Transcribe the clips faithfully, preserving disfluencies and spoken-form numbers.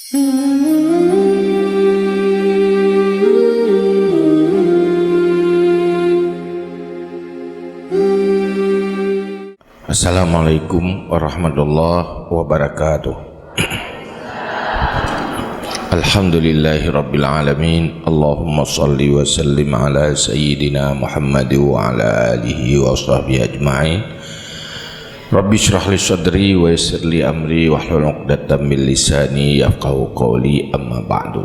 Assalamualaikum warahmatullahi wabarakatuh. Alhamdulillahirabbil alamin. Allahumma shalli wa sallim ala sayyidina Muhammad wa ala alihi wa sahbihi ajma'in. Rabbi shrah li sadri wa yassir li amri wahlul 'uqdatam min lisani yafqahu qawli, amma ba'du.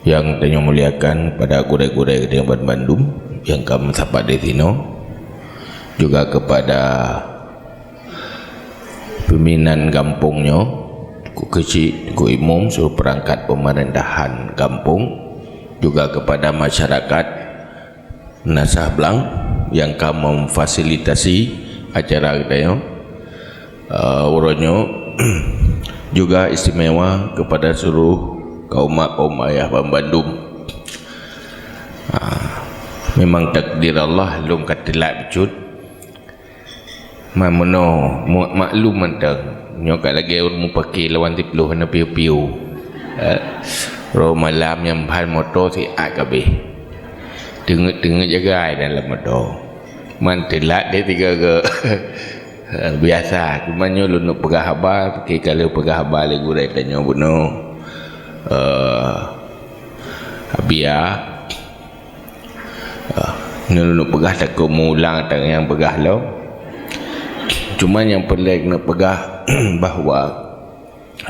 Nyang tanyoe muliakan pada gurée-gurée geutanyoe banmandum nyang ka meusapat di sinoe, juga kepada pimpinan gampông nyoe, Teungku Keuchik, Teungku Imum, seluruh perangkat pemerintahan gampông, juga kepada masyarakat Meunasah Blang nyang ka memfasilitasi acara geutanyoe, eh, uroe nyoe, juga istimewa kepada seluruh kaum mak, kaum ayah banmandum. Ah, memang takdir Allah lôn ka teulat bacut. Man meunoe, mu-, maklum mantong. Nyoe ka lagée ureuëng mupakè lawan siploh hana piôh-piôh. Eh? Roh malam nyang ban moto siat kabeh. Teungeut-teungeut jagai dalam moto. Man teulat deh tiga ke. Biasa, cuma nyoe lôn peugah haba, pike ka lheueh peugah haba lé gurée tanyoe bunoe. Eh, Abia. Ah, nyoe lôn peugah takot meuulang tang nyang peugah lom. Cuma nyang peureulée keuneuk peugah bahwa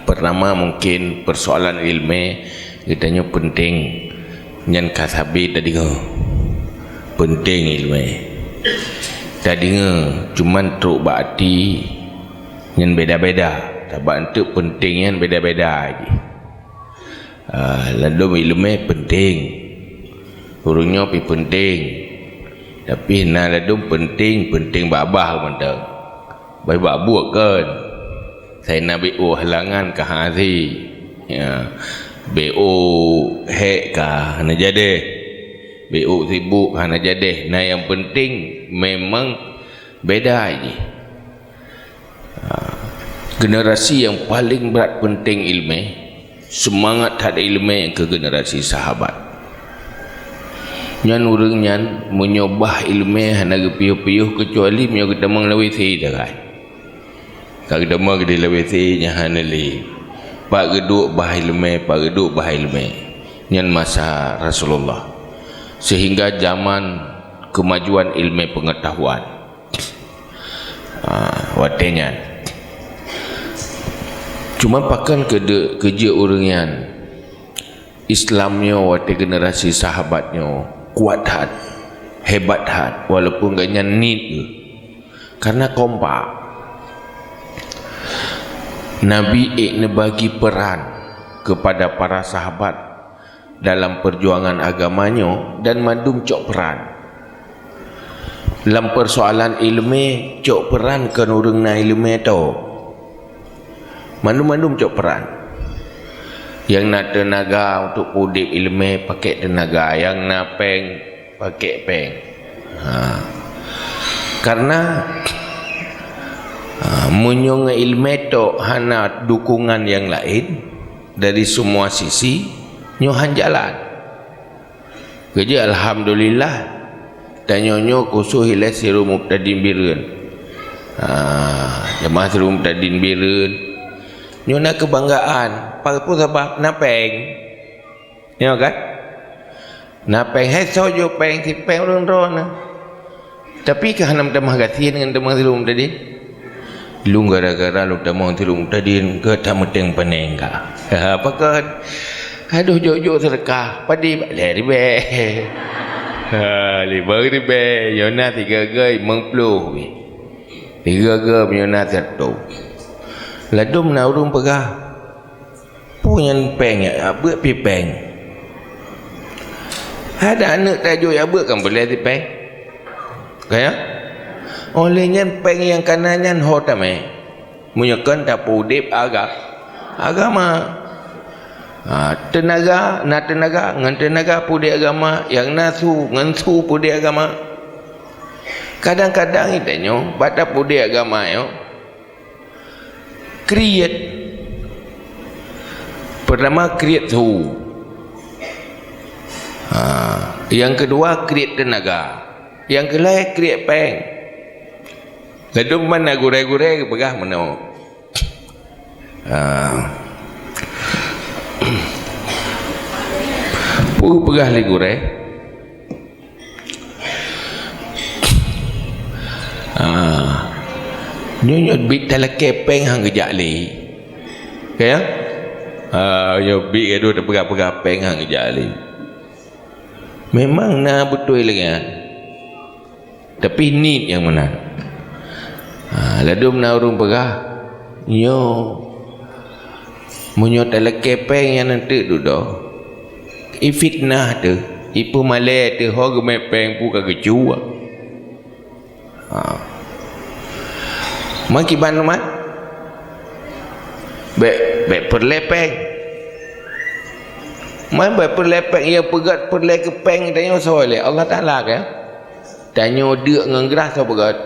pertama mungkin persoalan iéleumé geutanyoe peunteng nyan ka sabe tadeungoe. Peunteng iéleumé tadeungoe, cuman trok bak até nyan beda-beda. Sabab eunteuk peunteng nyan beda-beda jih. Ah, ladôm iéleumé peunteng. Ureuëng nyoe pi peunteng. Tapi na ladôm peunteng, peunteng babah mantong. Bai bak buet kon. Sai na B O halangan ka hase. Ya. B O hék ka hana jadeh. B O sibuk hana jadeh. Na nyang peunteng memang beda jih. Ha, generasi nyang paleng brat peunteng iéleumé, seumangat that iéleumé keu generasi sahabat. Nyan ureuëng nyan meunyoe bah iéleumé hana geupiôh-piôh keucuali meunyoe geutamong lam W C sagai. Ka geutamong di lam W C nyan hana lé. Pat geuduek bah iéleumé, pat geuduek bah iéleumé. Nyan masa Rasulullah. Sehingga zaman kemajuan iéleumé pengetahuan. Ha, watée nyan. Cuma pakon keu de-, keu jeuet ureuëng nyan Islam nyoe watée generasi sahabat nyoe kuat that, hebat that, walaupun gobnyan niet geuh. Karena kompak. Nabi ék neubagi peran kepada para sahabat dalam perjuangan agama nyoe dan mandum cok peran. Lam persoalan iéleumé, cok peran kon ureuëng na iéleumé tok. Mandum-mandum cok peran. Nyang na teunaga untuk udeb iéleumé pakek teunaga, nyang na péng pakek péng. Ha. Karena, ha, meunyoe ngon iéleumé tok hana dukungan nyang laén, dari semua sisi, nyoe han jalan. Keu jeuet alhamdulillah, tanyoe nyoe khusos ilée Sirul Mubtadin Bireuen. Ha, jamaah Sirul Mubtadin Bireuen. Nyoe na keubanggaan, pakon sabab na péng. Nyoe kan? Na péng, hai soe jok péng, si péng ureuëng droeneuh. Tapi ka hana meutamah gasien ngon teuma Sirul Mubtadin. Lôn gara-gara lôn tamong Sirul Mubtadin, ka tameuténg paneng ka. Ha, pakon? Adoh jok-jok seudeukah, padé lhée ribée. Ha, limong ribée, nyoe na sigoe-goe limong ploh pih. Sigoe-goe nyoe na siratoh. Ladôm na ureuëng peugah, Peue nyan péng jak beuet pih péng. Ada aneuëk tajok jak beuet kan peureulée sipéng. Ka ya? Óh lheueh nyan péng nyang kana nyan ho tamé. Meunyoe kon tapeuudeb aga-, agama. Ha, teunaga, na teunaga, ngon teunaga peuudeb agama, nyang na su, ngon su peuudeb agama. Kadang-kadang geutanyoe, bak tapeuudeb agama nyoe, kriet. Pertama, kriet su. Ha, nyang keudua, kriet teunaga. Nyang keulhèe, kriet péng. Ladôm ban na gurèe-gurèe geupeugah meunoe. Ha. Peue peugah lé gurèe? Ah, nyoe, nyoe biet talakèe péng han geujak lé. Ka ya? Ah, nyoe biet gadoh teupeugah-peugah péng han geujak lé. Memang na beutôi lagèe nyan. Tapi niet nyang meunan. Ah, ladôm na ureueng peugah, nyoe Meunyoe talakèe péng nyan eunteuk dudoe, i fitnah teuh, i peumalèe teuh, ho geumè péng peue ka geucue. Ha. Man kiban teuma? Bèk, bèk peureulèe péng. Man bèk peureulèe péng, nyang peugèt peureulèe keu péng tanyoe soe lé? Allah Taala kan? Tanyoe deuk ngon grah soe peugèt?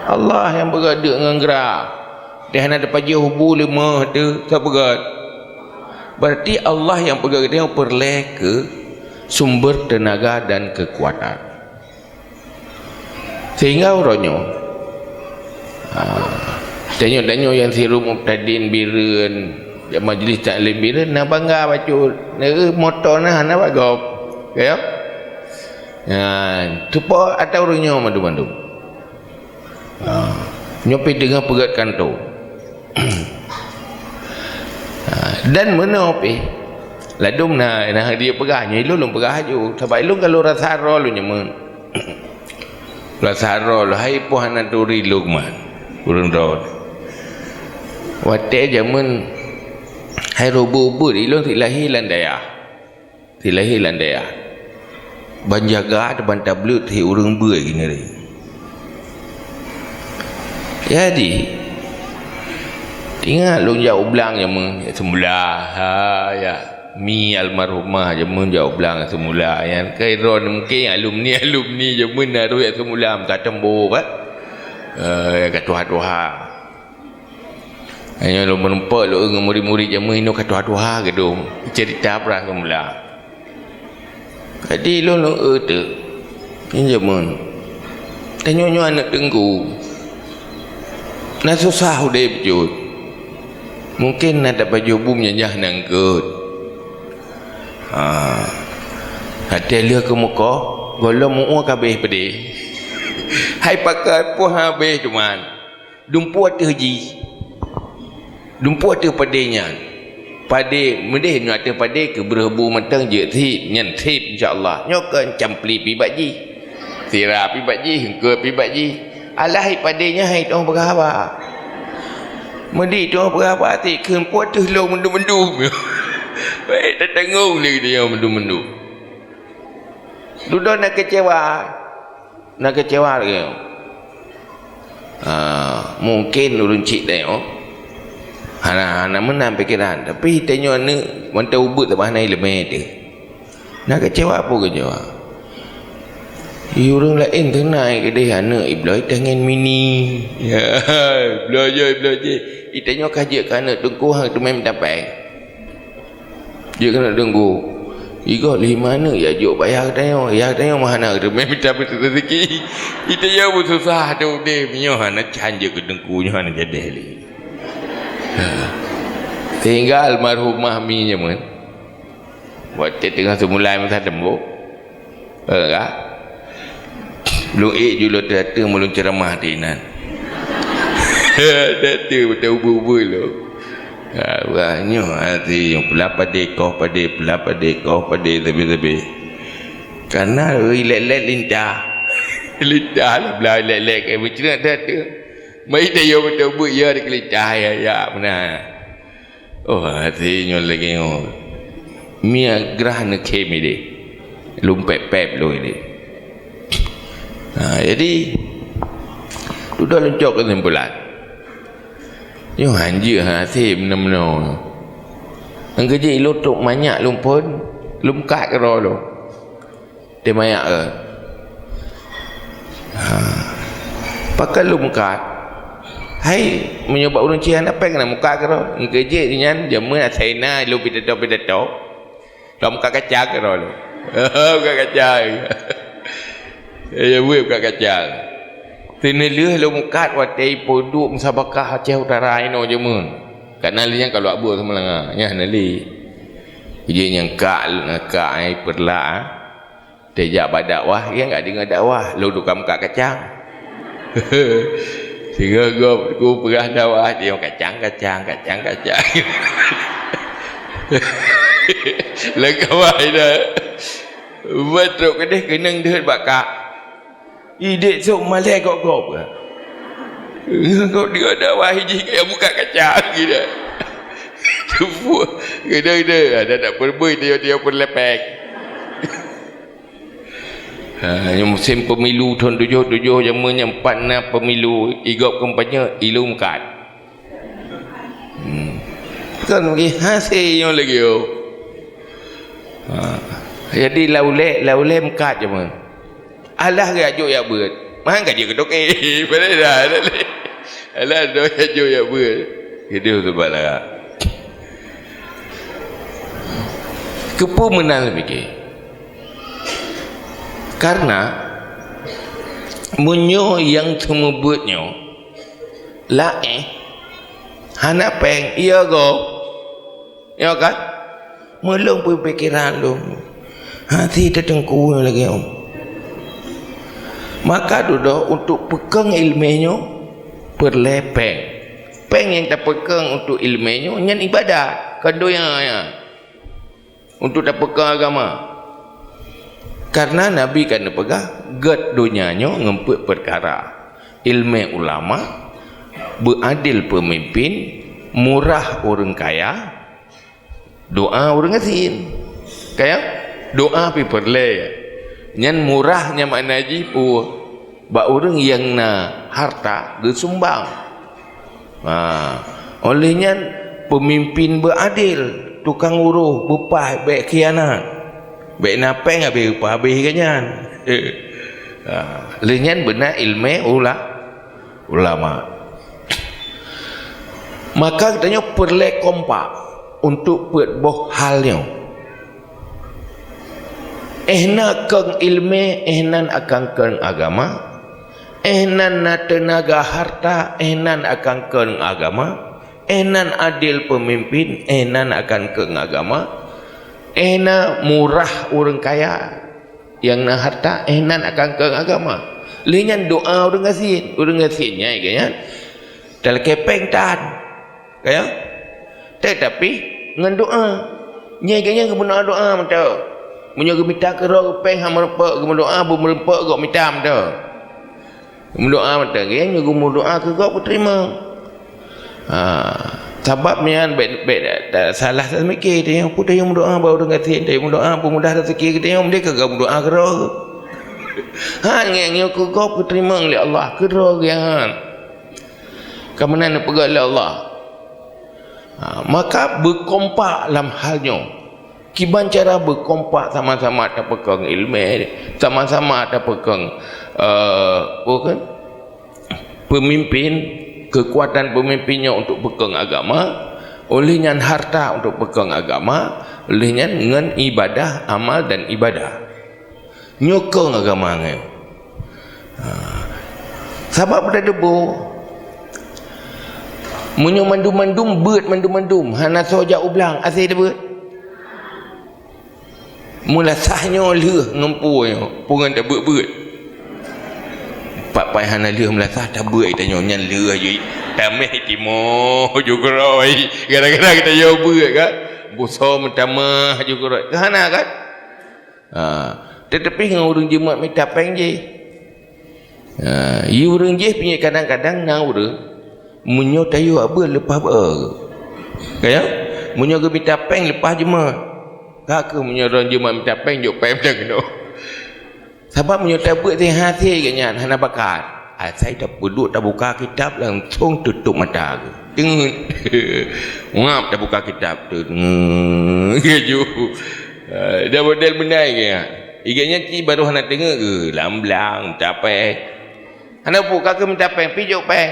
Allah nyang peugèt deuk ngon grah. Teuh hana teupajoh bu lé meuh teuh soe peugèt? Berarti Allah nyang peugèt geutanyoe peureulèe keu sumber tenaga dan kekuatan. Sehingga uroe nyoe, ha, tanyoe-tanyoe nyang sireuem Muqtadin Bireuen, majlis taklim Bireuen, na bangga bacut. Na moto na hana bak gob. Ya? Nyan, teupeue atra ureueng nyoe mandum-mandum. Ha, nyoe pih deungon peugèt kantô. Ha, dan meunoe pih, ladôm na, na dia peugah, nyoe ilôn lôn peugah laju. Sabab ilôn ka lôn rasa droe lôn jameun. Rasa droe lôn, hai poh hana turi lôn man. Ureueng droe. Watèe jameun hai robot-robot, ilôn sit lahé lam dayah. Sit lahé lam dayah. Ban jaga teuh ban tableut sit ureueng beue geuneuri. Jadi, ingat lôn jak u blang jameun, jak seumula, ha, ya. Mi almarhumah jameun jak u blang seumula. Nyan keu droeneuh mungken alumni-alumni jameun na rhot jak seumula, meutateumbô, kan? Eh, ka tuha-tuha. Nyoe lôn meurumpok lôn ngon murit-murit jameun inoe ka tuha-tuha geudong, cerita pra seumula. Jadi lôn, lôn eu teuk, nyan jameun. Tanyoe nyoe aneuk teungku. Na susah udeb jeuet. Mungken na tapajoh bu meunyan nyang na eungkot. Ha. Watèe lheueh keumeukoh, gohlom meu-ue ka abéh peudeh. Hai pakat poh habéh teuma. Dumpeue ateueh jih. Dumpeue ateueh padé nyan. Padé, meudeh nyoe ateueh padé keu breueh bu mantong jeuet sép, nyan sép insya Allah. Nyoe kon campli pih bak jih. Sira pih bak jih, eungkot pih bak jih. Alah i padé nyan hai tueng peugah haba. Meudeh tueng peugah haba, tik kheun peue ateueh lôn mandum-mandum. Baik, tatanggong lé geutanyoe mandum-mandum. Dudoe na keucewa. Na keucewa lagèe nyoe. Ha, mungken ureueng chik tanyoe hana, hana meunan pikeran, tapi tanyoe aneuk mantong ubeut sabab hana ileumèe teuh. Na keucewa, peue keucewa? Di ureueng laén teunai keudeh aneuk ibloe tangen mini. Ya, ibloe jih, ibloe jih. Di tanyoe ka jeuet keu aneuk teungku han teumèe mita péng. Jeuet keuneuk deunggu. Igoe lhima neuk ya jok bak yah geutanyoe. Yah geutanyoe meuhana geuteumé mita beureuzeukii. Geutanyoe beususah ateueh udeb, nyoe hana can jeuet keu teungku, nyoe hana jadeh lé. Ha. Sehingga almarhumah mi nyoe meunan, watèe teungoh seumulai masa teumbok, Eh, ka? Lôn ék ju lôn teuh-teuh meulôn ceuramah di inan. Teuh-teuh beutôi ubeut-ubeut lôn. Ha, wah, nyoe hati nyoe, peula padé, koh padé, peula padé, koh padé, sabe-sabe. Kareuna ilèt-lèt lintah. Lintah lah, blah ilèt-lèt, kai meucreuk teuh-teuh. Mai tayoe beutôi ubeut, ya, dikeulintah, ya, ya, meunan. Oh, hase nyoe lagèe nyoe. Miet grah neukhém idéh. Lôn pép-pép lôn idéh. Ha, jadi, dudoe lôn cok keusimpulan. Nyoe hanjeuet hase meunoe-meunoe. Nyang keujeuet ilôn trok manyak lôn phôn, lôn kat keudroe lôn. Teumayak, eh. Ha. Pakon lôn meukat? Hai, meunyoe bak ureuëng Cina péng na muka keudroe. Ngeujek nyan jameun asai na lôn pidato-pidato. Lom ka kacang keudroe lôn. Ka kacang. Ya, weueh ka kacang. Teuneuh lheueh lôn mukat watée peuduek musabakah Aceh Utara inoe jameun. Karena lheueh nyan ka lôn buet sama langa. Nyan na lé. Jadi nyang kak, kak ai peureulak, ah. Teuh jak bak dakwah, nyang ka deungoe dakwah, lôn tukang mukat kacang. Singoh gob ku peugah dakwah, dia kacang, kacang, kacang, kacang. Leukawai dah. Beutôi keudeh keunong deuhet bak kak. Idek sok malée gob-gob ka. Gob dia dakwah jih kaya mukat kacang gitu. Teupuih. Gede-gede. Ada tak perbui dia, dia pun lepek. Ha, nyang musim pemilu thon tujoh tujoh jameun nyang pat na pemilu, igob kampanye, ilung kat. Hmm. Kan lagi hase nyoe lagi, oh. Ha. Jadi laulek, laulek meukat jameun. Alah geujok jak beuet. Mah ka jeuet keu toke. Padahai dah, dah lé. Alah dah jok jak beuet. Gitu tu bala. Keupeue meunan lagée? Karena meunyoe nyang seumeubeuet nyoe laéh hana péng, iya gob. Ya kan? Meulong peupikiran lom. Hati teutengku lagée nyoe. Maka dudoe untuk peukong iéleumé nyoe peureulée péng. Péng nyang tapeukong untuk iéleumé nyoe nyan ibadat, kon donya nyan. Untuk tapeukong agama. Karena Nabi ka neupeugah, gét donya nyoe ngon peuet peukara. Iéleumé ulama, beuadil peumimpin, murah ureuëng kaya, doa ureuëng gasien. Kaya? Doa pih peureulée. Nyan murah nyan makna jih peue? Bak ureuëng nyang na harta geusumbang. Ha, óh lheueh nyan peumimpin beuadil, tukang uroh beupaih bék khianat. Bék na péng habéh upah habéh geuh nyan. Ha, lheueh nyan beuna iéleumé ula-, ulama. Maka geutanyoe peureulée kompak untuk peuet boh hal nyoe. Éh na kong iéleumé, éh nan akan kong agama. Éh nan na teunaga harta, éh nan akan kong agama. Éh nan adil peumimpin, éh nan akan kong agama. Éh na murah ureuëng kaya, nyang na harta, éh nan akan kong agama. Lheueh nyan doa ureuëng gasien, ureuëng gasien nyan, nyan. Talakée péng tan. Kaya? Tetapi ngon doa. Nyan geuh nyan geumeudoa-doa mantong. Meunyoe geumita keudroe péng hana meurumpok, geumeudoa beumeureumpok gob mita mantong. Geumeudoa mantong, geuh nyan geumeudoa keu gob geuteurimong. Ha, sabab nyan bék, bék ta-, salah taseumiké, teunyong peue teunyong meudoa bak ureuëng gasien, teunyong meudoa peumudah raseuki, teunyong meudoa keu gob meudoa keudroe. Ha, nyan nyoe keu gob geuteurimong lé Allah, keudroe geuh nyan. Ka meunan neupeugah lé Allah. Ha, maka beukompak lam hal nyoe. Kiban cara beukompak sama-sama tapeukong iéleumé, sama-sama tapeukong, eh, apa kan? Peumimpin, keukuatan peumimpin nyoe untuk peukong agama, óh lheueh nyan harta untuk peukong agama, óh lheueh nyan ngon ibadah, amal dan ibadah. Nyoe kong agama ngai. Ha. Sabab teudebu. Meunyoe mandum-mandum beuet mandum-mandum, hana soe jak u blang, asie tabeuet. Meulasah nyoe lheueh ngon peue nyoe, peue ngon tabeuet-beuet. Pat pai hana lheueh meulasah tabeuet tanyoe nyan lheueh jih. Taméh timoh ju keuroi. Gara-gara geutanyoe beuet kan. Buso meutamah ju keuroi. Hana kan? Ha, teutapi ngon ureuëng jimat mita péng jih. Ha, yue ureuëng jih pih kadang-kadang na ureuëng, meunyoe tayue abeuet leupah beu. Kaya? Meunyoe geumita péng leupah jimat. Ka kheueh meunyoe ureuëng jimat mita péng jok péng meunan keunoe. Sabab meunyoe tabeuet sihasé geuh nyan hana bakat. Asai tapeuduek tabuka kitab langsong tutup mata geuh. Teungeut. Ngap tabuka kitab teungeut. Geujok. Eh, dah model beunai geuh nyan. Igeuh nyan cit baru hana teungeut geuh lam blang tapéng. Hana buka keu mita péng pih jok péng.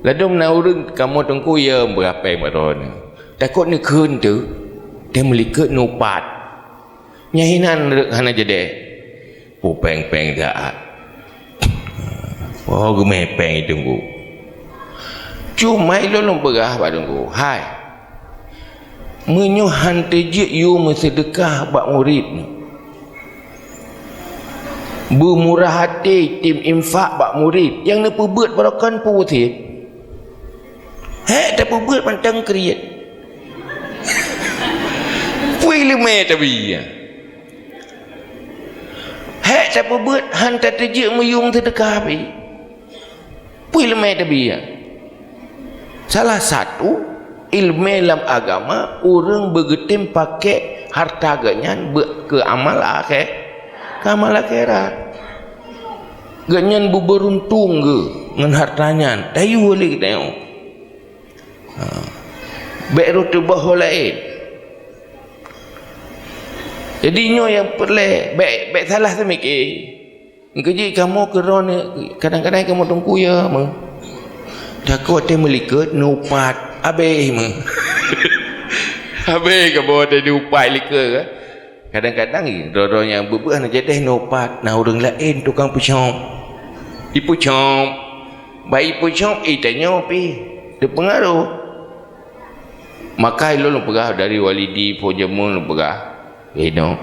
Ladôm na ureuëng kamoe teungku ya beurapée bak droeneuh. Takot neukheun teuh, teuh meulikot neupat. Nyan hinan rot hana jadeh. Pupéng-péng saát. Oh, geumé péng teungku. Cuma ilôn lôn peugah bak teungku, hai, meunyoe han teujeuet yue meuseudeukah bak murit, beumurah até tem infak bak murit, nyang neupeubeuet barokon peue cit. Hék tapeubeuet mantong kriet. Pui leumé tabi. Hék tapeubeuet han tateujeuet meuyue meuseudeukah pih. Pui leumé tabi. Salah satu ileumé lam agama, ureuëng beugeutem pakék harta geuhnyan beu-, keu amal akhé-, keu amal akhirat. Geuhnyan beubeuruntung geuh ngon harta nyan. Tayue lé geutanyoe. Ha. Bék rôh teuboh ho laén. Jadi nyoe nyang peureulée, bék, bék salah teumike. Engkeuji kamoe keudroe kadang-kadang kamoe teungku ya meuh. Takot teuh meulikot neupat, abéh meuh. Abéh kamoe teuh neupat likot ka. Kadang-kadang droe-droe nyang beubeuet hana jadeh neupat, na ureuëng laén tukang peucom. Ipeucom. Bak ipeucom, itanyoe pih teupeungaroh. Maka ilôn lôn peugah dari walidi, phon jameun lôn peugah, inoe,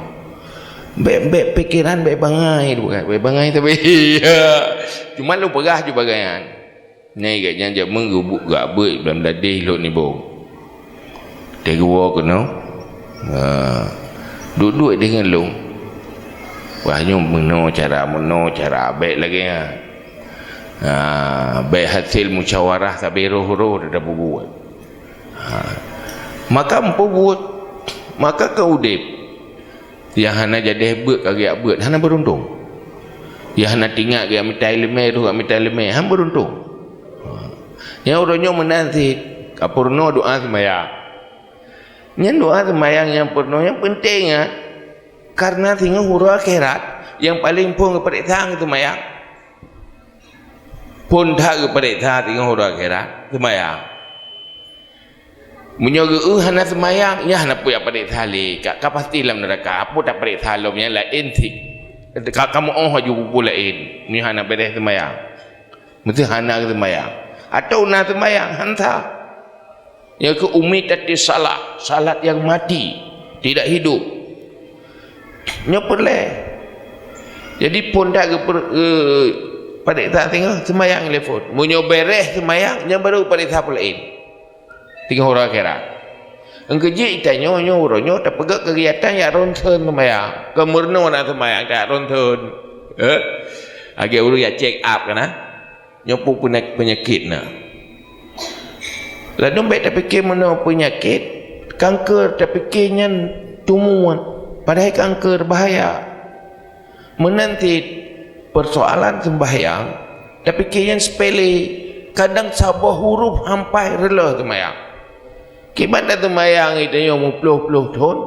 bék, bék pikeran bék bangai, lôn peugah, bék bangai tapi. Cuma lôn peugah ju bagai nyan. Nyan gobnyan jameun geubuk gak beuet lam dadeh lôn nibong. Teuguwoe keunoe. Ha. Duek-duek deungon lôn. Wah, nyoe meunoe cara, meunoe cara, bék lagée nyan. Ha, bék hasil musyawarah sabe roh-roh teupeubeuet. Ha. Maka meupeubeuet, maka ka udeb. Nyang hana jadeh beuet ka geujak beuet, hana beuruntung. Nyang hana tingat geujak mita ileumé, roh geujak mita ileumé, hana beuruntung. Ha. Nyang uroe nyoe meunan cit, ka peurunoe doa seumayang. Nyan doa seumayang nyang peurunoe nyang peunteng nyan. Karena singoh uroe akhirat, nyang paleng phon geupareksa ngon seumayang. Phon that geupareksa singoh uroe akhirat, seumayang. Meunyoe geu-eu hana seumayang, nyan hana peue jak pareksa lé, ka, ka pasti lam neuraka. Apo tapareksa lom nyan laén cit. Ka, ka meu'oh aju peue laén, meunyoe hana beureh seumayang. Meusti hana seumayang. Atawa na seumayang, han sah. Nyan keuh umitatis shalah, salat nyang mati, tidak hidup. Nyoe peureulée. Jadi phon that geuper-, geu-, pareksa singoh seumayang lé phon. Meunyoe beureh seumayang, nyan barô pareksa peue laén. Singoh uroe akhirat. Engkeuji tanyoe nyoe uroe nyoe tapeugét keugiatan jak ronsen seumayang. Keumeurunoe na seumayang jak ronsen. Eh? Lagée ureuëng jak check up kan, ah? Nyoe peue peunya-, peunyakét na. Ladôm bék tapike meunoe peunyakét, kanker tapike nyan tumuan, padahai kanker bahaya. Meunan cit peusoalan seumbahyang, tapike nyan sepele, kadang saboh huruf hampai reuloh seumayang. Kiban taseumayang geutanyoe meuploh-ploh thon,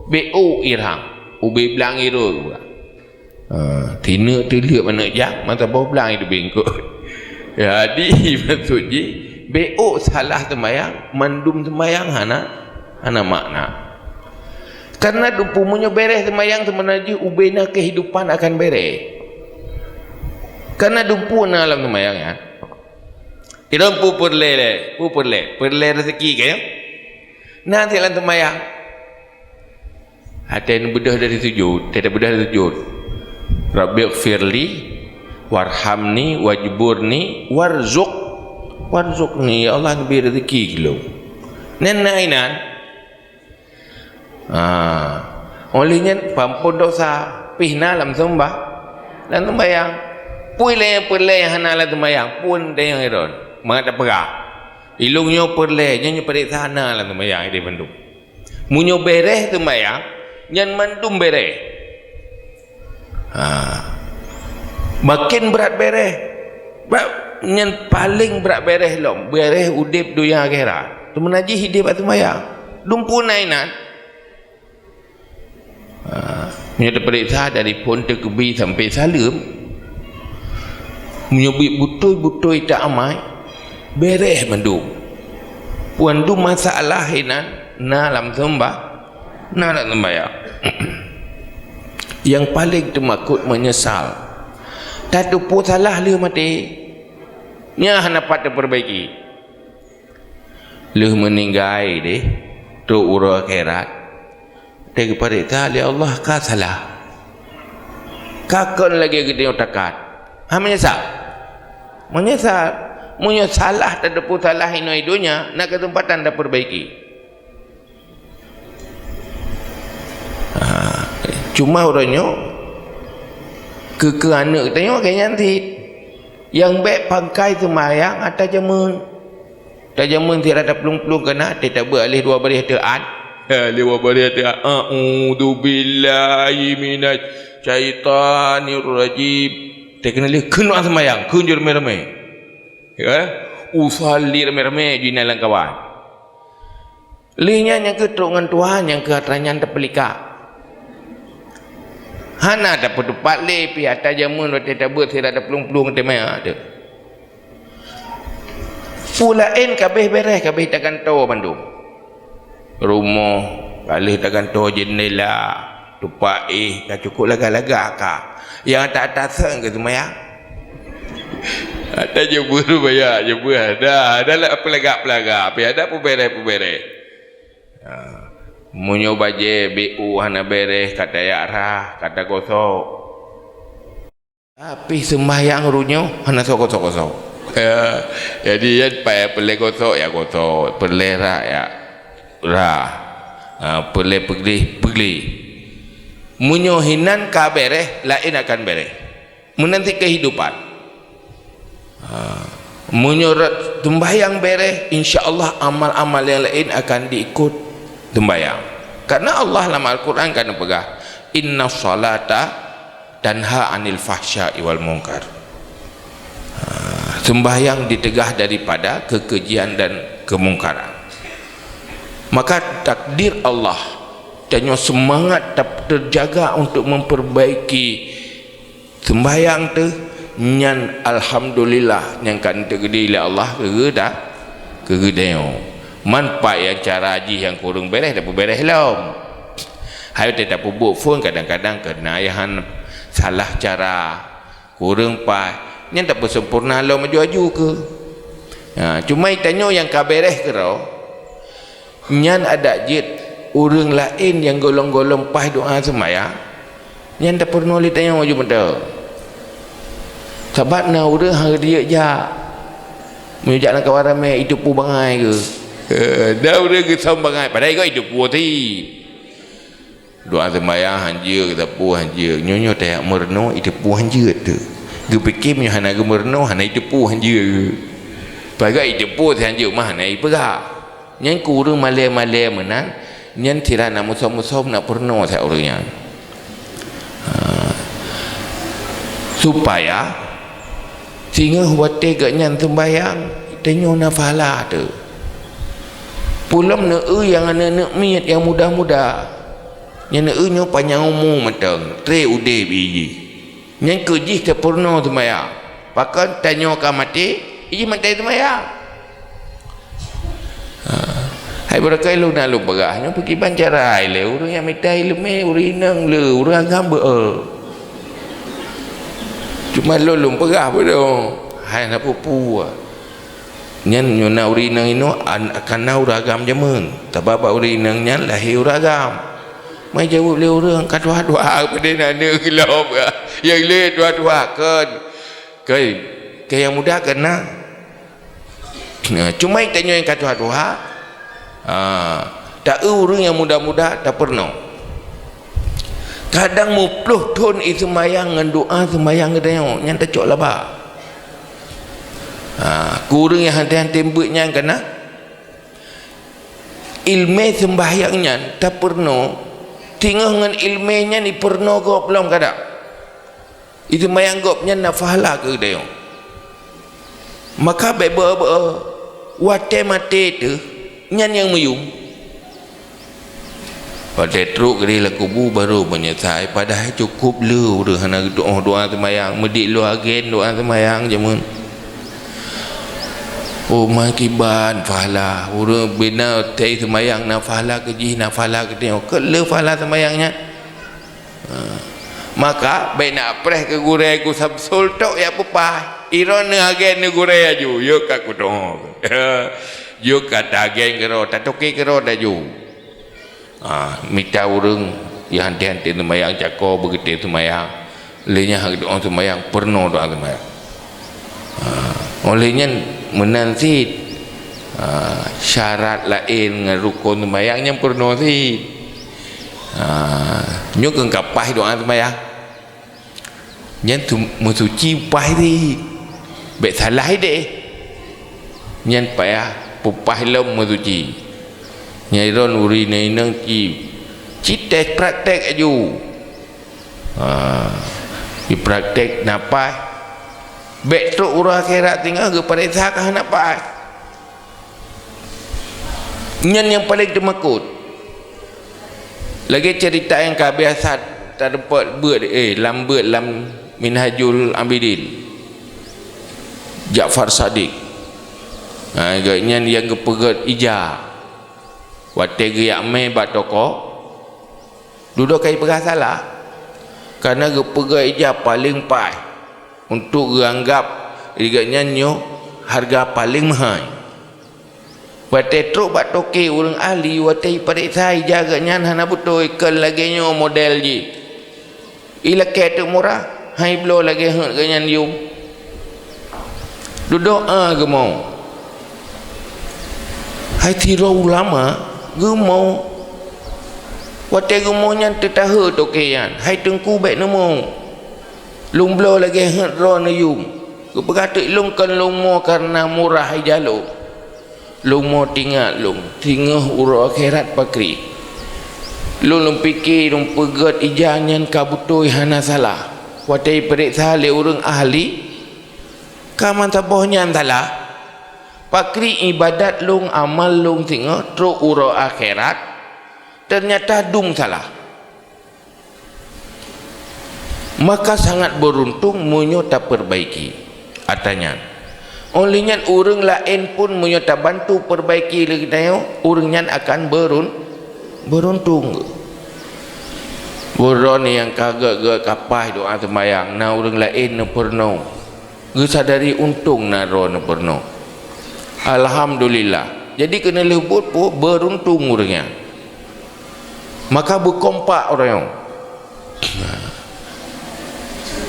bék ôk irang, ubé blang irot. Ha, tineuk teuleuek manok jak, mata boh blang itu bingkot. Jadi, maksud jih, bék ôk salah seumayang, mandum seumayang hana, hana makna. Karena dumpu meunyoe beureh seumayang, seubeuna jih ubé na kehidupan akan beureh. Karena dumpu na lam seumayang, ya. Idong peue peureulée lé, peue peureulée, peureulée rezeki ka, ya? Na cit lam seumayang. Watée neubeudôh dari sujud, watée tabeudôh dari sujud. Rabbighfirli, warhamni, wajburni, warzuq, warzuqni, ya Allah, neubri rezeki keu lôn. Nyan na inan. Ha. Óh lheueh nyan, peuampôn dosa, pih na lam seumbah-, lam seumbahyang. Peue lé nyang peureulée nyang hana lam seumbahyang, phon teuh nyang iron. Mangat tapeugah, ilôn nyoe peureulée, nyoe, nyoe pareksa na lam seumbahyang, ideh bandum. Meunyoe beureh seumbahyang, nyan mandum beureh. Ha. Maken brat beureh. Ba-, nyan paleng brat beureh lom, beureh udeb donya akhirat. Seubeuna jih ideh bak seumbahyang. Dumpu na inan. Ha. Meunyoe tapareksa dari phon teukeubi sampai saleuem, meunyoe bit beutôi-beutôi ta amai, Bereh mandum. Mandum masalah inan na lam seumbah, na lam sembahyang. Yang paling teumakot menyesal. Tateupeue salah lheueh maté. Nyan hana pat teupeurbaiki. Lheueh meuninggai deh, trok uroe akhirat, teupareksa lé Allah ka salah. Ka kon lagée geutanyoe takat. Ha, meunyeusal. Meunyeusal. Meunyoe salah tateupeue salah inoe donya, na keuseumpatan tapeurbaiki. Ha, cuma uroe nyoe, keu-keu aneuëk geutanyoe lagée nyan cit. Nyang bék pangkai seumayang ata jameun. Tajameun sira taplueng-plueng keunan, teutabeuet aléh dua baréh teuan. Ha, lé dua baréh teuan. A'udzubillahi minasyaitonirrajim. Teukeunong lé keunoe seumayang, kheun jeuet ramé-ramé. Ya, usalli ramé-ramé jinan lam kawan. Lé nyan nyang keutrok ngon Tuhan nyang keu atra nyan tapeulikak. Hana tapeutupat lé pih ata jameun watée tabeuet sira taplueng-plueng teuma teuh. Peue laén kabéh béreh, kabéh tagantoe bandum. Rumoh ka lheueh tagantoe, jeundela, tupak éh ka cukôp lagak-lagak ka. Nyang ata-ata seng keu seumayang. Ata jeuet beuh baya, jeuet beuh ada, ada lah peulagak-peulagak, tapi ada peubéreh-peubéreh. Ha. Meunyoe bajée B U hana béreh, ka tajak rhah, ka tagosok. Tapi seumbahyang uroe nyoe hana soe gosok-gosok. Ya, jadi nyan payah peureulée gosok, ya gosok, peureulée rhah, ya rhah. Ha, peureulée peugleh, peugleh. Meunyoe hinan ka béreh, laén akan béreh. Meunan cit keuhidupan. Ha, meunyoe rot seumbahyang béreh, insya Allah amal-amal nyang laén akan diikot seumbahyang. Karena Allah lam Al-Quran ka neupeugah, "Inna salata tanha 'anil fahsya'i wal munkar." Ha, seumbahyang diteugah daripada keukejian dan keumungkaran. Maka takdir Allah, tanyoe seumangat tap-, teujaga untuk memperbaiki seumbahyang teuh, nyan alhamdulillah nyang ka neuteugudi lé Allah keu geuda-, keu geutanyoe. Man pat nyang cara jih nyang kureueng béreh, tapeubéreh lom. Hai watée tapeubuet phon kadang-kadang keureuna ayah han salah cara, kureueng paih, nyan tapeuseumpurna lom aju-aju keuh. Ha, cuma tanyoe nyang ka béreh keudroe, nyan adak jeuet ureuëng laén nyang gohlom-gohlom paih doá seumayang, nyan tapeurunoe lé tanyoe aju mantong. Sabab na ureuëng han geujak, meunyoe jak lam kawan ramé, jiteupeue bangai keuh. Eh, na ureuëng geusöm bangai, padahai geuh jiteupeue cit. Doá seumayang han jeuet, sapeue han jeuet. Nyoe-nyoe tajak meurunoe, jiteupeue han jeuet teuh. Geupike meunyoe hana geumeurunoe, hana jiteupeue han jeuet. Pagat jiteupeue han jeuet mah hana jipeugah. Nyan keu ureuëng malée-malée meunan, nyan sira na musom-musom na peurunoe that ureuëng nyan. Ha. Supaya singoh watée gobnyan seumbahyang, tanyoe na pahala teuh. Peulom neu-eu nyang aneuëk-aneuëk miet nyang muda-muda. Nyan neu-eu nyoe panyang umu mantong, treb udeb jih. Nyan keuh jih tapeurunoe seumayang. Pakon tanyoe ka maté, jih maté seumayang. Ha. Hai beureukai lôn na lôn peugah, nyoe peukiban cara ilée, ureuëng nyang mita iéleumé, ureuëng inong le, ureuëng agam beu-, eh. Cuma lôn lôn peugah beudôh, hai na peue-peue. Nyan nyoe na ureuëng inong inoe an-, akan na ureuëng agam jameun. Sabab bak ureuëng inong nyan lahé ureuëng agam. Mai jaweueb lé ureuëng ka tuha-tuha peudeh na aneuëk lom ka. Nyang lé tuha-tuha kon. Keu, keu nyang muda kon na. Nah, cuma tanyoe nyang ka tuha-tuha, ha, ta-eu ureuëng nyang muda-muda tapeurunoe. Kadang muploh thon i seumayang ngon doá seumayang geutanyoe, nyan tacok laba. Ha, keu ureuëng nyang hana tém beuet nyan kana, iéleumé seumbahyang nyan tapeurunoe, singoh ngon iéleumé nyan jipeurunoe gob lom kada. Jiseumayang gob nyan na pahala keu geutanyoe. Maka bék beu-, beu-, watée maté teuh, nyan nyang meuyum. Watée trok keudeh lam kubu baru meunyeusai, padahai cukôp le ureuëng hana geutuoh doá seumayang, meudiek lôn agen doá seumayang jameun. Oh, meukiban pahala. Ureuëng bina tei seumayang na pahala keu jih, na pahala keu tanyoe. Keu le pahala seumayang nyan. Ha. Maka, bék na preh keu gurée ku Samsul tok ya peupah. Iron neuagén neugurée aju. Yuk ka kudoe. Yuk ka taagén keudroe, tatoke keudroe aju. Ah, mita ureuëng nyang hana tei seumayang, cako beugeutem seumayang, lheueh nyan hana tei seumayang, peurunoe doá seumayang. Ah, óh lheueh nyan meunan cit, ah, syarat laén ngon rukon seumayang nyan peurunoe cit. Ah, nyoe keuh ka paih doá seumayang. Nyan tu meusuci paih cit. Bék salah ideh. Nyan payah peupah lom meusuci. Nyan droen ureuëng inong-inong ci, ci tes praktek aju. Ha, di praktek na paih. Bék trok uroe akhirat singoh geupareksa ka hana paih. Nyan nyang paleng teumakot. Lagée ceurita nyang ka biasa tadeungo beuet, eh, lam beuet lam Minhajul Abidin. Ja'far Shadiq. Ha, gobnyan nyang geupeugét ija. Watée geujak mé bak toko, dudoe ka jipeugah salah. Kareuna geupeugét ija paleng paih. Untuk geuanggab lé gobnyan nyoe hareuga paleng meuhai. Watée trok bak toke ureuëng ahli, watée jipareksa ija gobnyan hana beutôi, kon lagée nyoe model jih. Ilakée teuk murah, han jibloe lagée heuet gobnyan yum. Dudoe a geumo. Hai sidroe ulama geumo. Watée geumo nyan teutahe toke nyan, hai teungku bék neumo. Lôn bloe lagée heuet droe neuyum. Geupeugah teuk lôn kon lôn mo kareuna murah ija lôn. Lôn mo teuingat lôn, singoh uroe akhirat pakri. Lôn, lôn pike lôn peugét ija nyan ka beutôi hana salah. Watée jipareksa lé ureuëng ahli, ka meusaboh nyan salah. Pakri iébadat lôn, amal lôn singoh trok uroe akhirat, teunyata dum salah. Maka sangat beuruntung meunyoe tapeurbaiki atra nyan. Óh lheueh nyan ureuëng laén pun meunyoe tabantu peurbaiki lé geutanyoe, ureuëng nyan akan beurun-, beuruntung. Buroe nyang ka gét-gét ka paih doá seumayang, na ureuëng laén neupeurunoe. Geusadari untông na droe neupeurunoe. Alhamdulillah. Jadi keuneulheueh buet peue beuruntung ureuëng nyan. Maka beukompak uroe nyoe.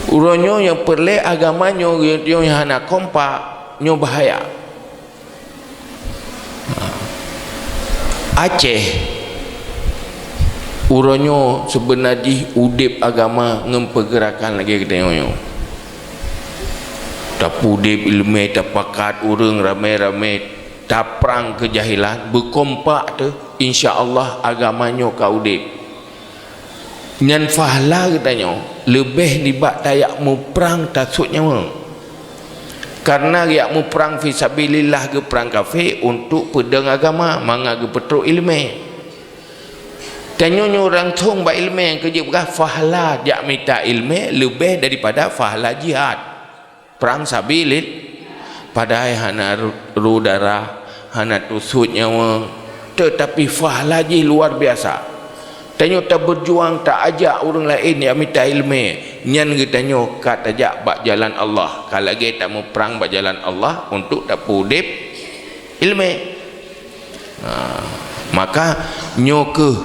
Uroe nyoe nyang peureulée agama nyoe, nyoe hana kompak, nyoe bahaya. Aceh, uroe nyoe seubeuna jih udeb agama ngon peugeurakan lagée geutanyoe nyoe. Tapeudeb iéleumé, tapakat ureuëng ramé-ramé, taprang keujahilan, beukompak teuh, insya Allah agama nyoe ka udeb. Nyan pahala geutanyoe leubeh nibak tajak muprang tasut nyawa. Kareuna jak muprang fisabilillah geuprang kafé untuk peudong agama mangat geupeutrok iéleumé. Tanyoe nyoe langsong bak iéleumé nyang keu jeuet peugah pahala jak mita iéleumé leubeh daripada pahala jihad. Prang sabilil-, padahai hana ru-, ru darah, hana tusut nyawa, teutapi pahala jih luar biasa. Tanyoe tabeujuang, taajak ureuëng laén jak mita iéleumé, nyan geutanyoe ka tajak bak jalan Allah, ka lagée tamuprang bak jalan Allah untuk tapeudeb iéleumé. Ha, maka nyoe keuh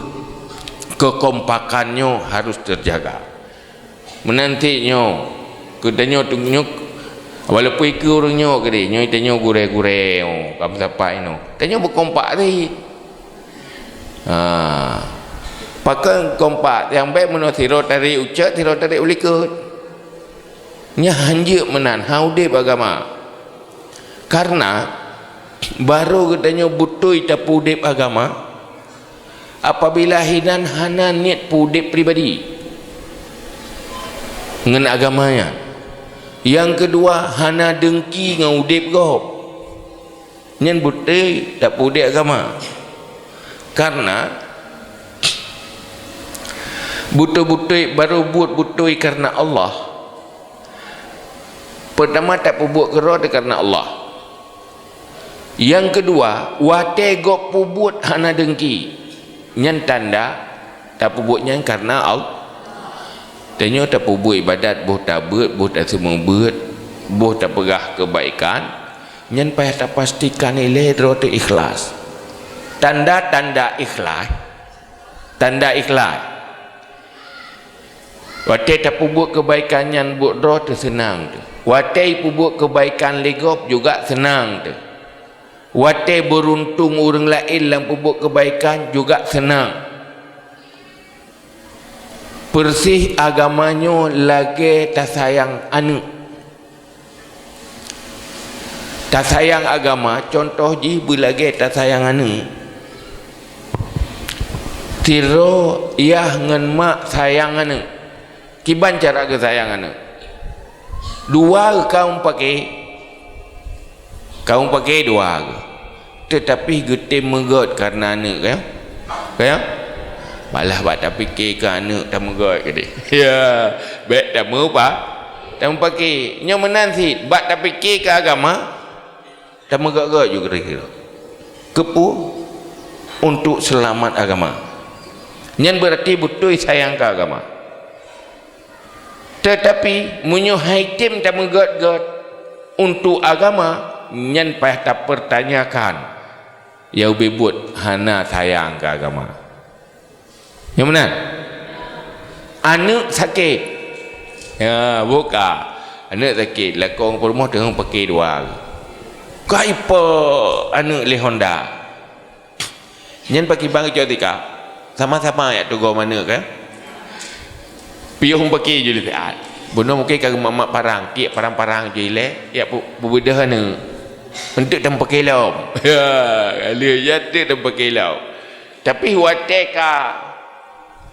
keukompakan nyoe harus teujaga. Meunan cit nyoe, keu tanyoe tu nyoe, walaupun ikeue ureuëng nyoe keudeh, nyoe tanyoe gurée-gurée nyoe, ka meusapat inoe. Tanyoe beukompak cit. Ha. Pakon kompak, nyang bék meunoe sidroe tarék u cot, sidroe tarék u likot. Nyan hanjeuet meunan, han udeb agama. Kareuna barô geutanyoe beutôi tapeudeb agama, apabila hinan hana niet peudeb pribadi ngon agama nyan. Nyang keudua, hana deungki ngon udeb gob. Nyan beutôi tapeudeb agama. Kareuna beutôi-beutôi barô buet beutôi kareuna Allah. Peurtama tapeubuet keudroe teuh kareuna Allah. Nyang keudua, watée gob peubuet hana deungki, nyan tanda tapeubuet nyan kareuna Allah. Tanyoe tapeubuet iébadat, boh tabeuet, boh taseumeubeuet, boh tapeugah keubaikan, nyan payah tapastikan ilée droe teuh ikhlas. Tanda-tanda ikhlas, tanda ikhlas. Watée tapeubuet keubaikan nyan buet droe teuh seunang teuh. Watée peubuet keubaikan lé gob juga seunang teuh. Watée beuruntung ureuëng laén lam peubuet keubaikan juga seunang. Peureusih agama nyoe lagée tasayang aneuëk. Tasayang agama, contoh jih beulagée tasayang aneuëk. Sidroe yah ngon mak sayang aneuëk. Kiban cara geusayang aneuëk? Dua kawöm paké. Kawöm paké dua. Teutapi geutem meugét kareuna aneuëk, ya. Ka ya? Malah bak tapike keu aneuëk tameugét keudeh. Ya, bék tameupa, tameupaké. Nyoe meunan cit, bak tapike keu agama, tameugét-gét ju kira-kira. Keupeue? Untuk seulamat agama. Nyan beurati beutôi sayang keu agama. Teutapi, meunyoe hai tem tameugét-gét untuk agama, nyan payah tapeurtanyakan, ya ubé buet hana sayang keu agama. Nyang meunan? Aneuëk sakét. Ya, buka. Aneuëk sakét, lakoe ngon peurumoh teungoh paké dua. Ka ipo aneuëk lé Honda. Nyan pakriban keu tika, sama-sama jak tugoe manök, kan? Piôh meupaké ju lé siat. Bunoe mungken ka geumat-mat parang, tiek parang-parang ju ilée, jak pu-, peubeudôh aneuëk. Eunteuk tameupaké lom. Ya, ka lheueh nyan eunteuk tameupaké lom. Tapi watée ka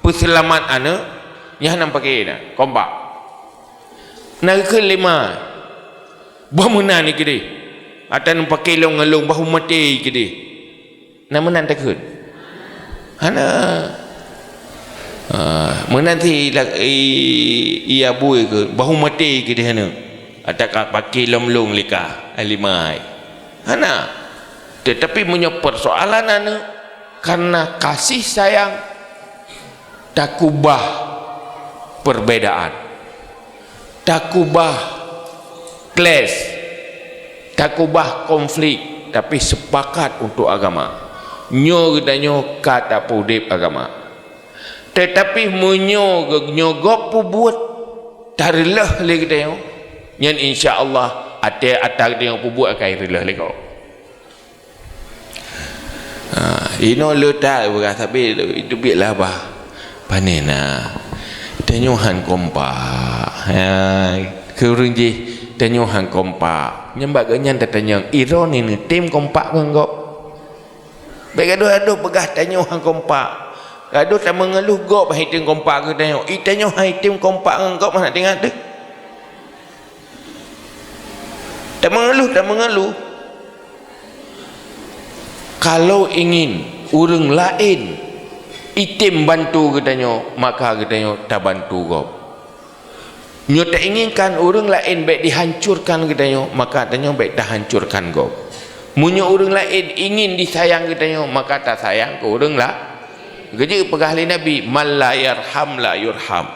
peuseulamat aneuëk, nyan hana meupaké na, kompak. Na geukheun lé ma, bah meunan keudeh. Ata neupaké lom ngon lôn, bah maté keudeh. Na meunan takheun? Hana. Ah, meunan si la-, i, i abui kheun, bah maté keudeh aneuëk. Ata ka paké lom lôn lé ka, lé ma. Hana. Teutapi meunyoe peusoalan aneuëk, kareuna kasih sayang, takubah perbedaan, takubah clash, takubah konflik, tapi sepakat untuk agama. Nyoe geutanyoe ka tapeudeb agama. Teutapi meunyoe geu-, nyoe gob peubuet tareuleuh lé geutanyoe, nyan insya Allah até ata geutanyoe peubuet akai reuleuh lé gob. Ha, inoe le that beurah, tapi itu biet lah bah. Pane na. Tanyoe han kompak. Ha, keu ureuëng jih tanyoe han kompak. Nyan bak geuh nyan tatanyong, droeneuh neutem kompak ngon gob? Bék gadoh-gadoh peugah tanyoe han kompak. Gadoh tameungeuluh gob han item kompak keu tanyoe. I tanyoe han item kompak ngon gob hana teuingat deuh. Tameungeuluh, tameungeuluh. Kalau ingin ureuëng laén item bantu geutanyoe, maka geutanyoe tabantu gob. Nyoe tainginkan ureuëng laén bék dihancurkan geutanyoe, maka tanyoe bék tahancurkan gob. Meunyoe ureuëng laén ingin disayang geutanyoe, maka tasayang keu ureuëng la-, geujeuet peugah lé Nabi, "Man la yarham la yurham."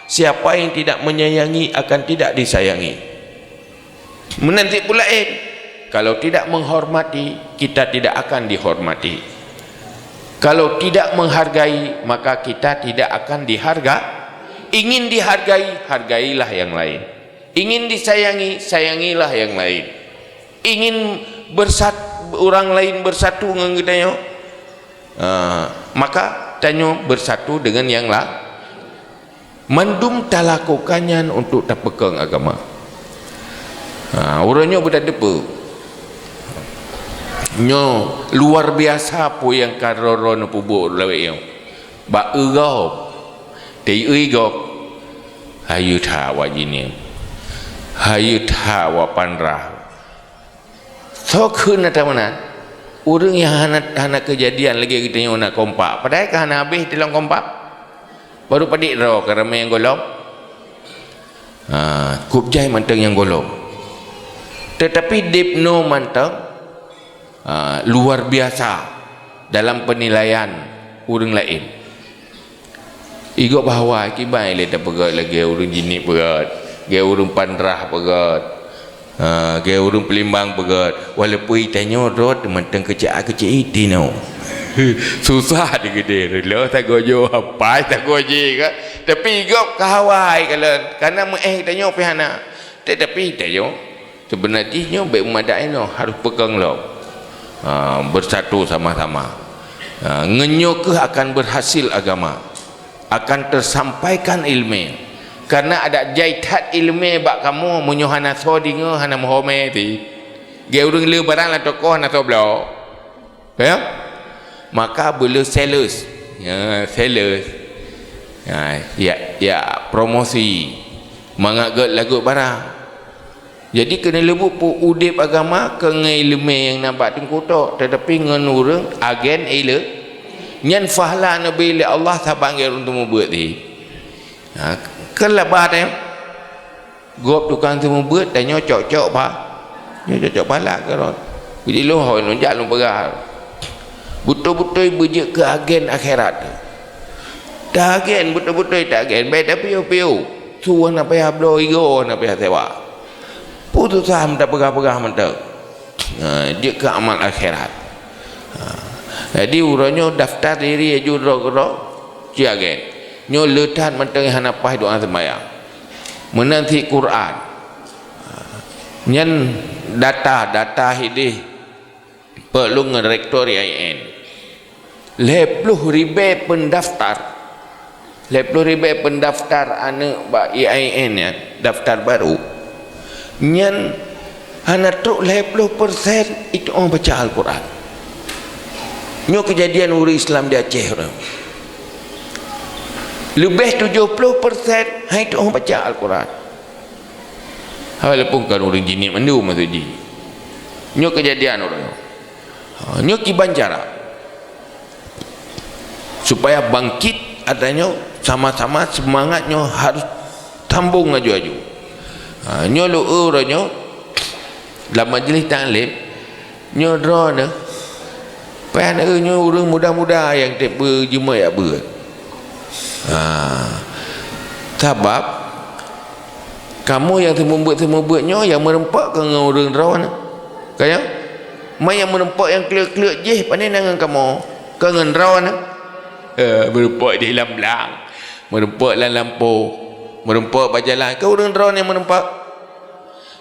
Siapa yang tidak menyayangi akan tidak disayangi. Meunan cit peue laén, kalau tidak menghormati, kita tidak akan dihormati. Kalau tidak menghargai, maka kita tidak akan diharga-, ingin dihargai, hargailah yang lain. Ingin disayangi, sayangilah yang lain. Ingin bersat-, orang lain bersatu ngon geutanyoe, ah, maka tanyoe bersatu dengan yang la-, Mandum talakukan nyan untuk tapeukong agama. Ha, uroe nyoe beutateupeue. Nyoe luar biasa peue nyang ka droe-droe neupeubuet lawét nyoe. Bak eu gob, teu eu gob, hayeu that awak jineuk, hayeu that awak panrah. Soe kheun ata meunan? Ureuëng nyang hana, hana keujadian lagée geutanyoe na kompak, padahai ka hana habéh teulong kompak. Baru padit droe ka ramé nyang gohlom. Ha, kub jai mantong nyang gohlom. Teutapi deb noe mantong, ah, luar biasa dalam penilaian ureuëng laén. Igob hawa kiban lé tapeugét lagée ureuëng jinik peugét, lagée ureuëng pandrah peugét, ha, lagée ureuëng peulimbang peugét. Walaupun tanyoe rot mantong keucik-keucik tinoe. Susah digeude, reuloh tagojo, hapai tagoji ka. Tapi igob ka hawa kalon, kana meuéh tanyoe pih hana. Tetapi tanyoe Seubeuna jih nyoe bék meumadat inoe, harôh peukong lom, ha, beusatu sama-sama. Ha, ngon nyoe kheueh akan beurhasil agama, akan teusampaikan iéleumé. Kareuna adak jai that iéleumé bak kamoe meunyoe hana soe deungoe, hana meuhomé ti. Lagée ureuëng le barang lam toko hana soe bloe. Ya? Maka beuleu sales. Ya, sales. Ya, ya, ya, promosi. Mangat gét lagot barang. Jadi keuneuleubu pu udeb agama keu ngon iéleumé nyang na bak teungku tok, tetapi ngon ureuëng agen iéleumé. Nyan fahla neubi lé Allah saban gét ureuëng teumeubeuet ti. Ha, kan laba teuh. Gob tukang seumeubeuet, tanyoe cok-cok pa-, nyoe cok-cok pala keurot. Jadi lôn hôi lôn jak lôn peugah. Beutôi-beutôi beujeuet keu agen akhirat. Taagen, beutôi-beutôi taagen, bék tapiôh-piôh. Su hana payah bloe, igoe hana payah sewa. Peue susah meuta peugah-peugah mantong. Ha, jeuet keu amal akhirat. Ha. Jadi uroe nyoe daftar diri aju droe keudroe, ci agen. Nyoe le that mantong hana paih doa seumayang. Meunan cit Quran. Nyan data, data hideh peuet lôn ngon rektor I A I N. Lhée ploh ribée peundaftar. Lhée ploh ribée peundaftar aneuëk bak I A I N nyan, daftar baru. Nyan hana trok lhée ploh persen itu'oh baca Al-Quran. Nyoe keujadian ureuëng Islam di Aceh uroe nyoe. Leubeh tujoh ploh persen han itu'oh baca Al-Quran. Walaupun kon ureuëng jinik mandum maksud jih. Nyoe keujadian uroe nyoe. Ha, nyoe kiban cara supaya bangkit ata nyoe sama-sama seumangat nyoe harôh sambong aju-aju. Ha, nyoe lôn eu uroe nyoe lam majlis taklim, nyoe droeneuh, payah na eu nyoe ureuëng muda-muda nyang teuk beujeumeujak beuet. Ha, sabab kamoe nyang seumeubeuet-seumeubeuet nyoe nyang meurumpok keu ngon ureuëng droeneuh. Ka nyoe? Ma nyang meurumpok nyang kleuet-kleuet jih pane na ngon kamoe, keu ngon droeneuh. Eh, meurumpok di lam blang, meurumpok lam lampôh, meurumpok bak jalan, keu ureuëng droeneuh nyang meurumpok.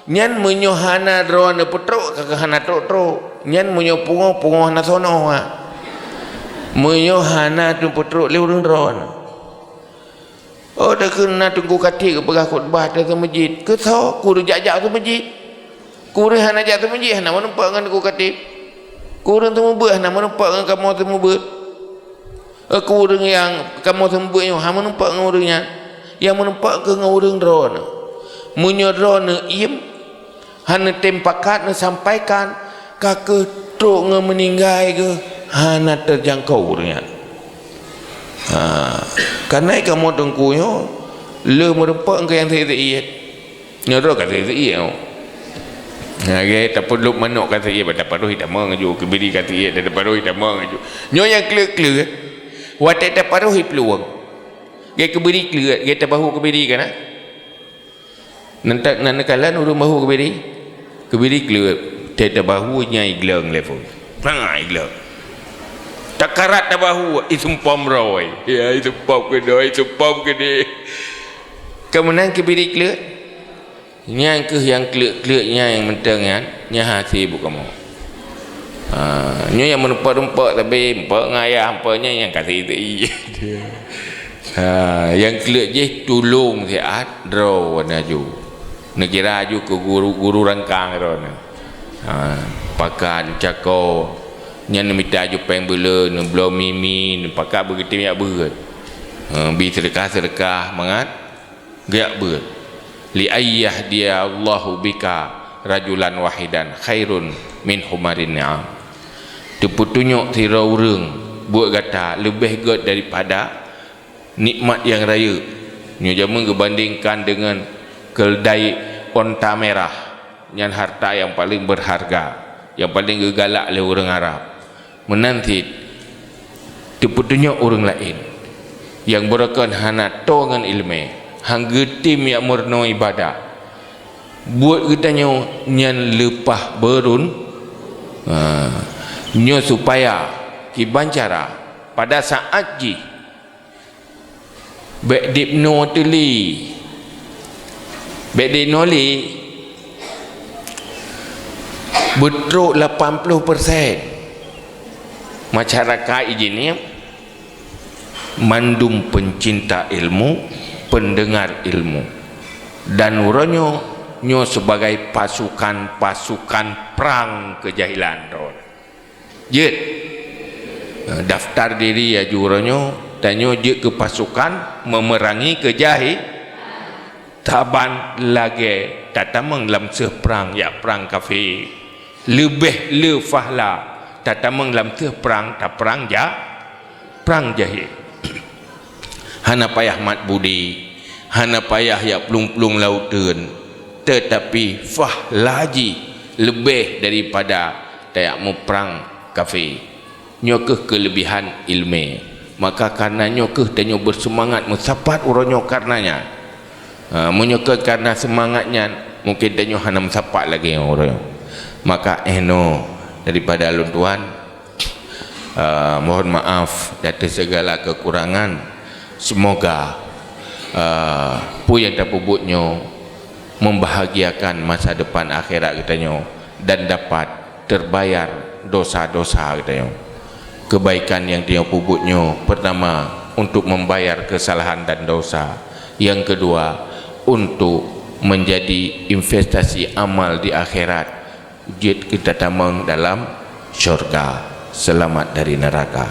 Nyan meunyoe hana droeneuh peutrok, ka hana trok-trok. Nyan meunyoe pungoh, pungoh hana sonoh, ha. Meunyoe hana teupeutrok lé ureuëng droeneuh. Oh, takheun na Teungku Khatib geupeugah khutbah ateueh seumeujid. Keu soe? Keu ureuëng jak-jak seumeujid. Keu ureuëng hana jak seumeujid, hana meurumpok ngon Teungku Khatib. Keu ureuëng seumeubeuet, hana meurumpok ngon kamoe seumeubeuet. Eh, keu ureuëng nyang kamoe seumeubeuet nyoe, hana meurumpok ngon ureuëng nyan. Nyang meurumpok keu ngon ureuëng droeneuh. Meunyoe droeneuh iem, hana tem pakat neusampaikan, ka keuh trok ngon meuninggai geuh hana teujangkau ureuëng nyan. Ha, kareuna kamoe teungku nyoe le meurumpok ngon nyang seuiet-seuiet. Nyoe droe ka seuiet-seuiet nyoe. Lagée tapeuduek manok ka seuiet, taparoh itamong aju, keubiri ka seuiet, taparoh itamong aju. Nyoe nyang kleuet-kleuet, watée taparoh iplueng. Gée keubiri kleuet, gée tabahu keubiri kana. Nan ta-, nan neukalon ureuëng bahu keubiri. Keubiri kleuet, tét tabahu nyang igleueng lé phon. Ha, igleueng. Takarat tabahu, isumpom roi. Ya, isumpom keudroe, isumpom keudeh. Keumeunang keubiri kleuet. Nyang keuh nyang kleuet-kleuet nyan nyang mantong nyan, nyan hase buet kamoe. Ha, nyoe nyang meurumpok-rumpok sabe, rumpok ngon ayah, rumpok nyan nyang ka seuiet-seuiet. Ha, nyang kleuet jih tulông siat droeneuh aju. Neukira aju keu guru, guru rangkang droeneuh. Ha, pakat cako, nyan neumita aju péng beuleu, neubloe mi-mi, neupakat beugeutem jak beuet. Ha, bi seudeukah-seudeukah mangat geujak beuet. "Li an yahdiyallahu bika rajulan wahidan khairun min humarin ni'am." Teupeutunyok sidroe ureuëng buet gata leubeh gét daripada nikmat nyang rayeuk. Nyoe jameun geubandingkan deungon keuleudai onta mirah, nyan harta nyang paleng beurharga. Nyang paleng geugalak lé ureuëng Arab. Meunan cit, teupeutunyok ureuëng laén nyang beureukan hana toe ngon iéleumé, han geutem jak meurunoe iébadat. Buet geutanyoe nyan leupah beurun, ha, nyoe supaya kiban cara pada saát jih bék dipeunoe teuli, bék dinoe lé, beutrok lapan ploh persen masyarakat ijih nyan mandum pencinta ilmu, pendengar ilmu. Dan uroe nyoe, nyoe sebagai pasukan-pasukan prang keujahilan droe. Jeuet. Daftar diri aju uroe nyoe, tanyoe jeuet keu pasukan memerangi keujahi-, saban lagée tatamong lam seuh prang, jak prang kafé. Leubeh le fahla tatamong lam seuh prang, taprang ja-, prang jahé. Hana payah mat budi, hana payah jak plueng-plueng lam uteuen, teutapi fahla jih leubeh daripada tajak muprang kafé. Nyoe kheueh keuleubihan iéleumé. Maka kareuna nyoe kheueh tanyoe beuseumangat meusapat uroe nyoe kareuna nyan. Ha, meunyoe kon kareuna seumangat nyan, mungken tanyoe hana meusapat lagée ngon uroe nyoe. Maka 'oh noe daripada lôn tuan, eh, mohon maaf di ateueh segala kekurangan. Semoga, eh, peue nyang tapeubuet nyoe membahagiakan masa depan akhirat geutanyoe dan dapat terbayar dosa-dosa geutanyoe. Kebaikan nyang tanyoe peubuet nyoe, pertama, untuk membayar kesalahan dan dosa. Yang kedua, untuk menjadi investasi amal di akhirat. Jeuet keu tatamong dalam syurga, selamat dari neraka.